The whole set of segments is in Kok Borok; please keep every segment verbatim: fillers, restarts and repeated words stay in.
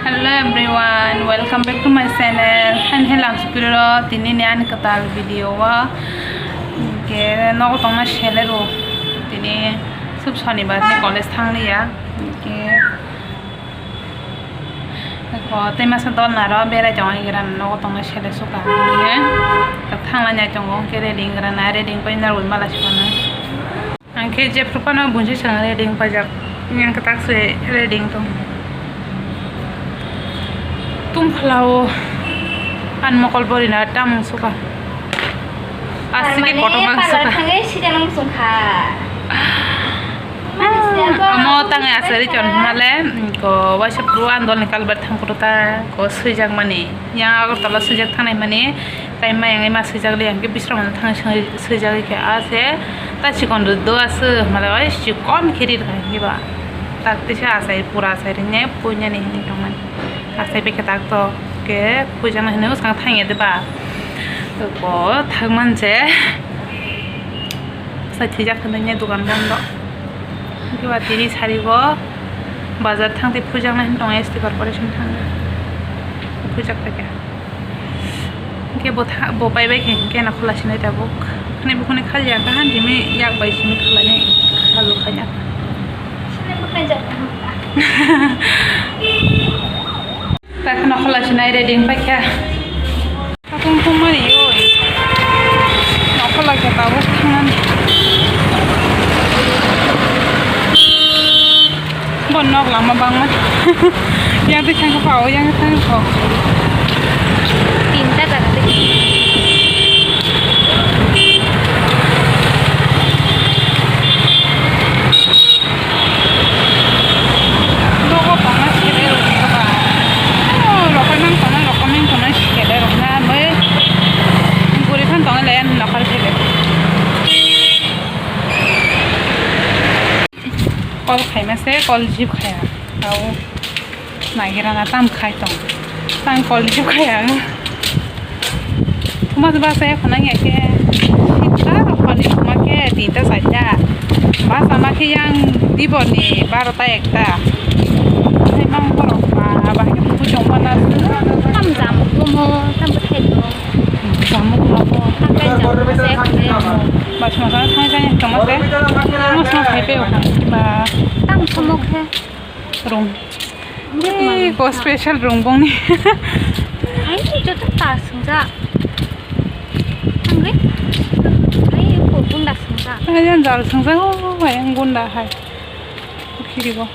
Hello everyone, welcome back to my channel. Han helam sukiro tini ni ani kwtal video o. Ke nogo tongna sele ro. Tini sub shonibar ni college thang liya. Ke ko tei masa dol naro berai tong ani gira nogo tongna sele suka. Ke thang lai nai tongo ke ready gira na ready pai na roi mala sukana. Ang khe jephru phano bunsui swkang ready wng paijak. Yang kwtak se ready wng tong. Tum phalao an mokol bori na tamung suka. Asike kotor mang suka. Thangwi sida nang sungkha. Amo tangai asari chon male ko waisa pru andol ni kalbar thang kuruta ko swijak mani. Yang Agartala swijak thangnai mani. Tei mayang ma swijak le, hingke bisrang thang swijak khe a se ta chikon do do a se, mala oi chikon khe ri rwkha hingke ba. Tak tei se achai pura achai rine puinani hinwi tongmani. Achai bai khe tak to khe puijana hinwi bwskang thang ya de ba. To bo thang man je. Sai thwijak hinwi ne dogan bondo. Hingke ba tini sari bo bazar thang tei puijakna hinwi tongo S T corporation thang. Puijak pai khe. Hingke bo tha-, bo pai bai khe hingke nokhor lai sinai tabuk. Hani bukhuni khali ya kha, han jimi yak bai simi khlainai khalo khaina. Ta kheno khwlai sinai ready wng paikha. Khatung tungmani oi. Nokhor lai khe tabuk thangnani. Bo nok lama bangma. Yang twi thangkha pao, yang thangkha pao. Tinta jaga twi. Dogo tongna sele rok ba. Ano rokoi mang tongnai, rokoi mang tongnai sele rok na, moi guri phan tongnai le, ano nokar sele. Call khaima se, call receive khaya. Tao nagira na tam khai tong. Tang call receive khaya. Thuma ba se khonang ya khe. Sita rok ni thuma khe tinta charta. Ba sama khe yang dibor ni barota ekta. Hai mang borok ba ba khe buku chong ba na. Tam jam kumo, tam bwthai kumo. Jam kumo. Tam kai jam kumo se khone. Ba sma sa thang jang tong ma se. Mo sma khai pe ba. Tam somo khe. Rung. Ni ko special rung bongni. Ai, joto ta sungja. Angre. Ai, ko gunda sungja. Ai, yang jal sungja, oh, yang gunda hai. Kiri bo.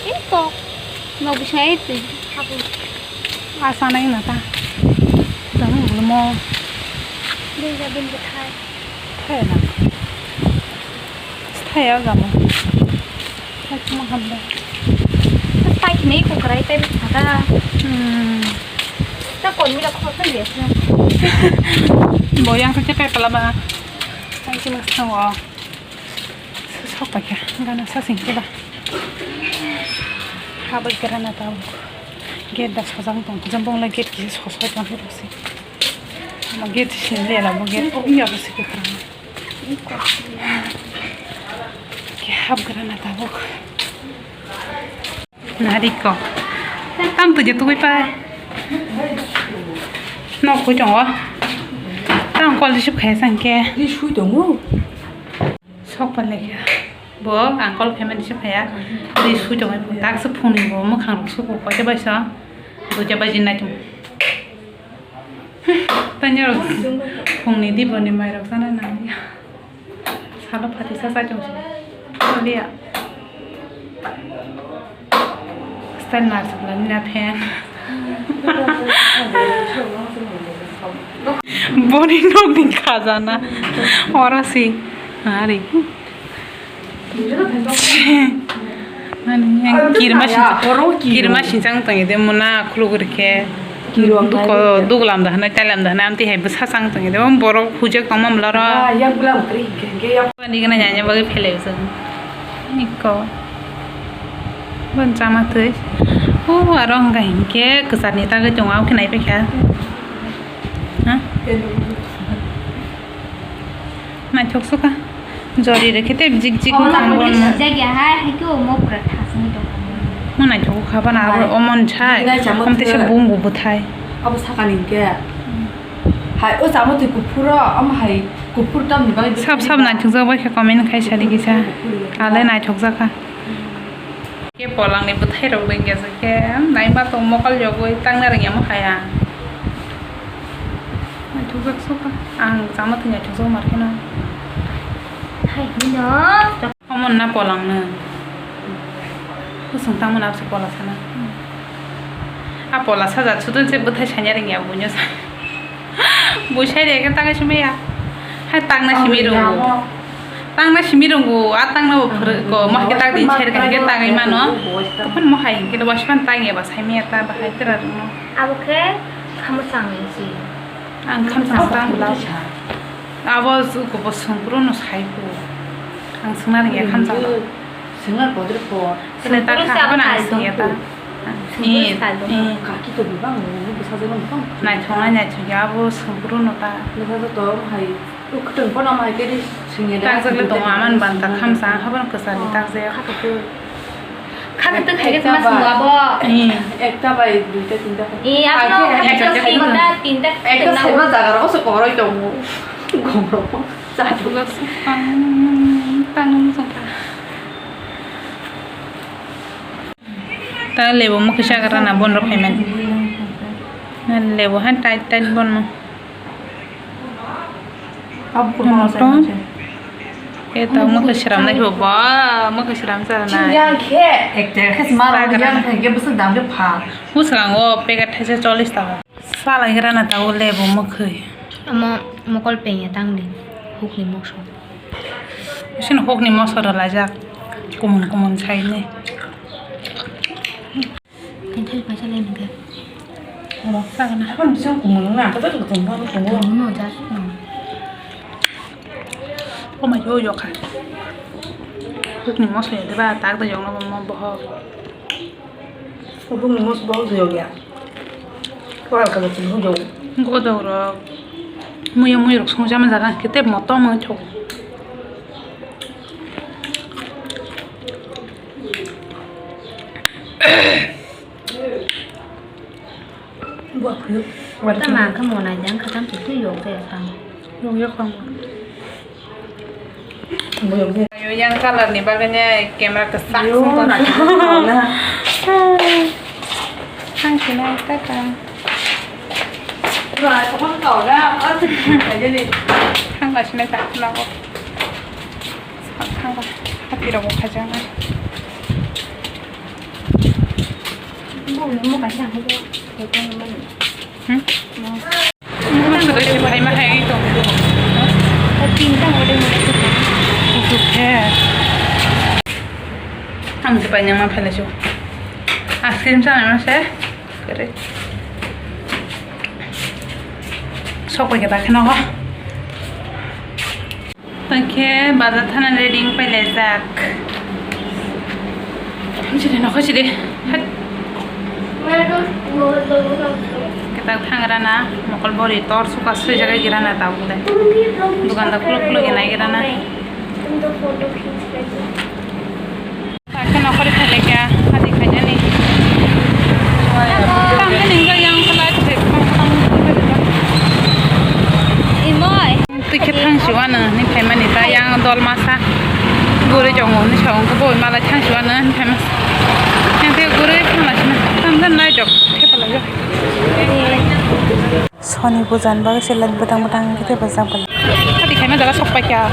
Iko. No bisna itu. Apa? Asa na ina ta. Tang belum mau. Dia jadi betai. Thai na. Thai ya gamo. Thai kuma hamda. Thai kini ko karai tai bata. Hmm. Ta kon mi da ko kan dia. Boyang sa chepe pala ba. Thai kuma sango. Sok paikha gana sa sing ke ba. Habai kera na tau. Gate da sojang tong. Jambong la gate ki sosai tong. Ama gate sini le la mo gate o iya ko sike kharang. Ke hap gra na tabuk. Nariko. Tam tu je tu pai. No ku tongo. Tam kol receive khai sang ke. Di sui tongo. Sok pa lekha. Bo ang call payment se phaya. Tei sui tongwi phone tak se phone ni bo mwkhang rok suko koite bai sa. Duita baji nai tong. Tanya rok phone ni di boni mai rok sana na ya. Salo phati sa sa tong. Liya. Style mar sa na phen. Boni nok ni khajana. Ora si. Ari. Nani yang kirma sinsa, kirma sinsa wng tong de mona khuluk rikhe. Duko dugulam da hanai tailam da hanai amtwi hai bwsa chang tong de borok hujak tong mam laro. Ani gana nyanya bagwi phelai bwswk. Iko. Bon chama twi. O aro hwnka hinkhe kwcharni tagwi tongo, ang khe nai paikha. Ha? Naithok sukha. Jori rw khe tei jik jik wng kha bono. Sijak ya hai, hai khe omo pura thasni tong kha. Mo naithok kha bana abo omon sai. Nai chamo omte se bung bo bwthai. Abo sakani hinkhe. Hai o chamo twi kuphur o, omo hai kuphur tamni bagwi sab sab naithokjak bai kha comment khai sadi kisa. Ale naithokjak kha. Khe polangni bwthairok rwngya se khe, naima tong mokol yogwi tangna rwngya mo hai ang. Naithokjak sukha, ang chama thwngya naithokjak mar kheno. Hai hino. Omo na polangno. Bwswng tangmani abse pola sana. A pola sajak sudun se bwthai sanya rwngya buino sa. Bo sai de khe tangwi simi ya. Hai tangna simi rwngo. Tangna simi rwngo, a tangna bo phwrwk ko, mo hai khe tak di seri kha khe tangwi mano. Tokon mo hai khe waisa phano tang ya ba sai maya ta bahai tera rwngno. Abo khe khamchang ni si. Ang khamchang tang bla. Abo ko bo songkru no sai ko. Ang sungna rwngya khamchang. Swngar kodre ko. Sini ta kha bana ang sini ta. Sini ta do. Kaki to bibang ni bwsa jano bang. Naithoknai naithokya abo songkru no ta. Bwsa to hai kwtwng kono mai khe sini ta. Takjak le tongo aman banta khamsa haban kwsa ni takjak. Kha kwtwng khai khe ma sungo abo. Ekta bai duita tinta. Eh, abo ekta tinta tinta. Ekta saiba jaga ro se koroi tongo. Gomro. Chathok. Tang tang. Ta lebu mokhe chagra na bon rok phaimani. Na lebu han tight tight bon no. Motom. E ta mokhe sram nai bo ba mokhe sram cha na. Yang khe ek jaga khe ma rok yang khe bwswk dam khe pha. Bwswk ang o packet thaisa chollish taka. Salai gra na ta o lebu mokhe. Amo mokol pengya tang di hukni mokso. Sini hokni moso rwlaijak, kumun kumun saini. Kenthel paisa lai nangkhe. Oro sagana. Hapan bising kumun wngna, ang kata kutung baru tongo. Kumun no jas no. Koma yo yo kha. Hokni moso ya deba, tak da yongna mo boho. Hokni moso boho yo ya. Wal kala chini hujung. Godok rok. Muya muya rok songja ma jaga kete motom wng thok. Buah kuyuk. Tama khe monai jang khatam se twi yok de kang. Yok yok kang. Ayo, yang color ni bagwi ne camera kwchak sung tong. Thang sinai tata. Thang sinai ta nago. Thang ba. Happy rok bo khajaknai. Hmm? Ang se painang ma phailaisu. Ice cream chanai ma se. Kere. Sok pai khe ta kheno. Tangkhe bazar thana ready wng pai laijak. Hamside nokha side. Hat. Kitak thang rana, mokol bori tor suka swijak agi rana tabuk le. Dukandar khuluk khuluk enai agi rana. Takhe nokhori phailekya, hadi khainani. Tamni ningja yang khlai se. Imoi. Twi khe thang si wano ni phaimani ta yang dol masa. Guri jongo ni sa wngkha boi malai thang si wano ni phaima. Yang te guri thang la sina. Tam dan nai jok. Khe pala jok. Soni puja ni bagwi se light bwtang bwtang khe thepajak bai. Hadi khaima jaga sok paikha.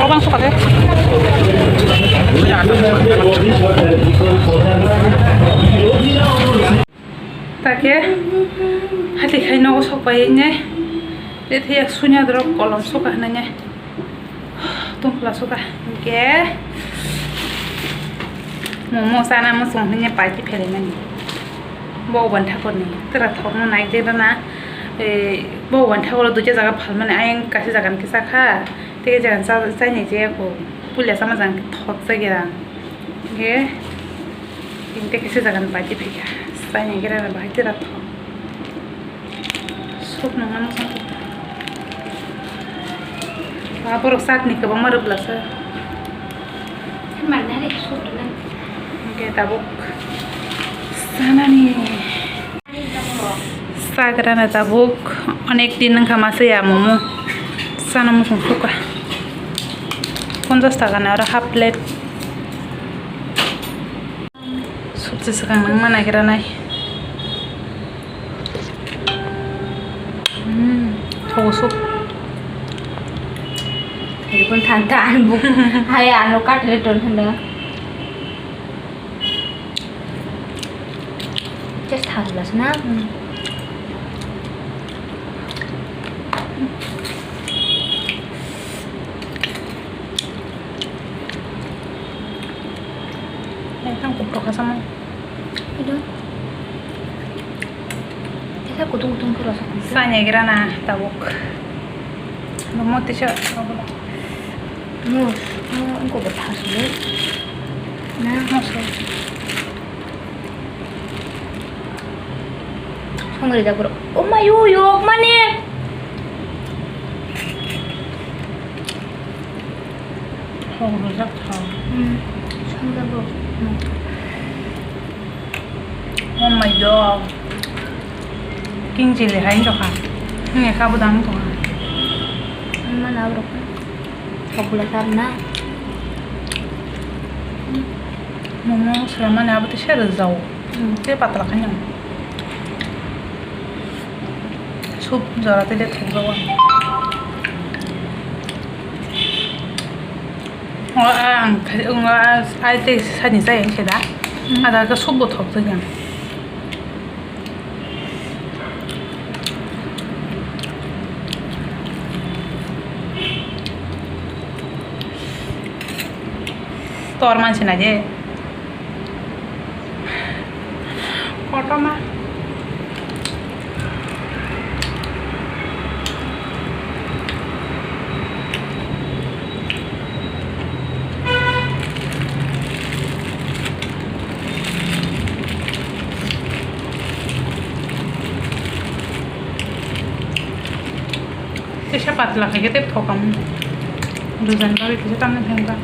Obang sokade. Takhe hati khai nogo sok pai ne. Tei thaya sunya dorok kolom soka hinane. Tungphla soka hinkhe momo chana muchung hinye paiti pherimani. Bhagwan thakurni tera thokno nai de rana. Bhagwan thakur duita jaga phalmani ayang kaisa jaga ni kisa kha. Tei jaga chainai je ko puila sama jaga thok jagera. Hinkhe Tini tei kisa jaga ni pai tei phaikha. Chai ni gira na bahai tei rathok. Soup nang nang song. Ba borok chutney kwbangma rwplasa. Manna re soup nang. Hwnkhe tabuk sanani. Chagrana tabuk onek din wngkha masa ya momo. Sana muchung suka. Ponchas taka ni aro half plate. Subsi swkang nangma nagiranai. Hmm, thogo soup. Rikon than than bu. Hai ano kat le ton handa. Just than las na. Hmm. Hai, ang kuprok asama. Itu. Kita kutung-kutung kuro sa. Sanya gira na tabuk. Nomor tisa. Mus, mus, engko bo thas le. Na. Mus. Songri da bro. Oh my, yo, yo, mani. Hok rwjak thok. Hmm. Songjago. Hmm. Oh my God. King chili hai wngtokha. Wngya kha bo dang wngtokha. Wngmano aborok. Thok bwlai kha na. Momo swlamani abo tei se rwjao. Hmm. Tei patla khaino. Soup jora tei le thokjao ang. O, ang khai, o, a, ai tei sani chai ang se da. Hmm. Ada ka soup bo thok jagao. Tor mansi na je. Kotorma. Kisa patla khaikhe tei thokam. Rwjani bagwi kisa tamni thangkha.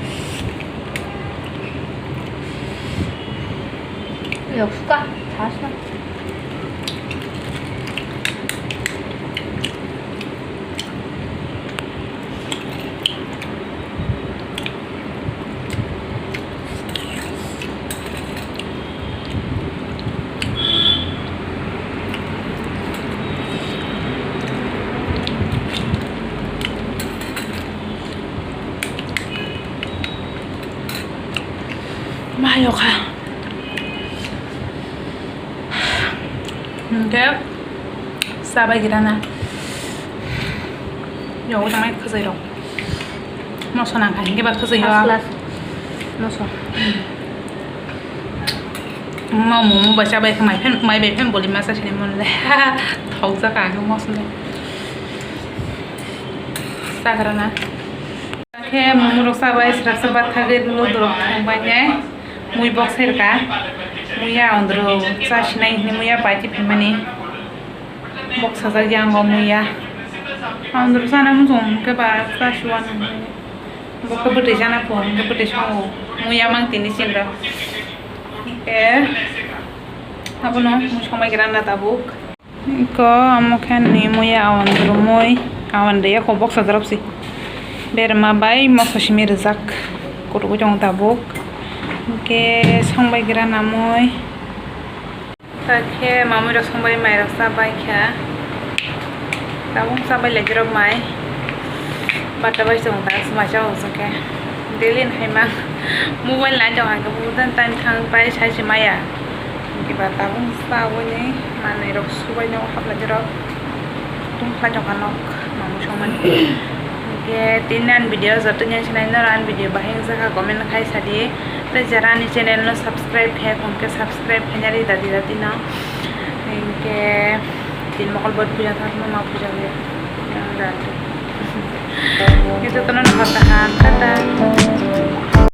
Yok suka, thas na. Mayokha. Hingke sabai girana. Yogo tangmani khajai rok. Moso nangkha hingke ba khajai o. First class. Moso. Mo momo bai chabai khe mai phen, mai bai phen boli masa sini monle. Thok jaka ang moso le. Chagrana. Khe mumurok chabai, srapsa bathagwi rw dorok thangbai ne. Mui bok serka. Muya ondro chasinai hwnwi muya paiti phaimani. Bok sajak yango muya. Ondro chana muchung hwnkhe ba chasiwano hwnwi. Bokhe bwtwi chana pho hwnkhe bwtwi sango. Muya mang tini chinro. Hwnkhe abono mui songbai gra na tabuk. Iko omo khe ni muya awan rwmwi, awan rwya kho boksa dorop si. Berma bai moso simi rwjak. Kutuk bai tongo tabuk. Hwnkhe songbai gra namwi. Ta khe mamwi rok songbai mai rok cha bai kha. Tabuk cha bai lai rok mai. Bata bai chwng ta swmai cha o chwng khe. Daily ni hai ma mobile nai tong hang khe bo dan time thang pai sai se maya. Hwnkhe ba tabuk cha abo ni manwi rok subai no hap lai rok. Tung khlai tong kha nok mamwi songmani. Hwnkhe tini ani video joto ni sinai noro ani video bahai wngjakha comment khai sadi. Tei jara ani channel no subscribe khe hwnkhe subscribe khaina ri dadi dadi no. Hwnkhe. Tin mokol bot puja thangma ma puja le. Yang dan. Itu tenan kata han kata.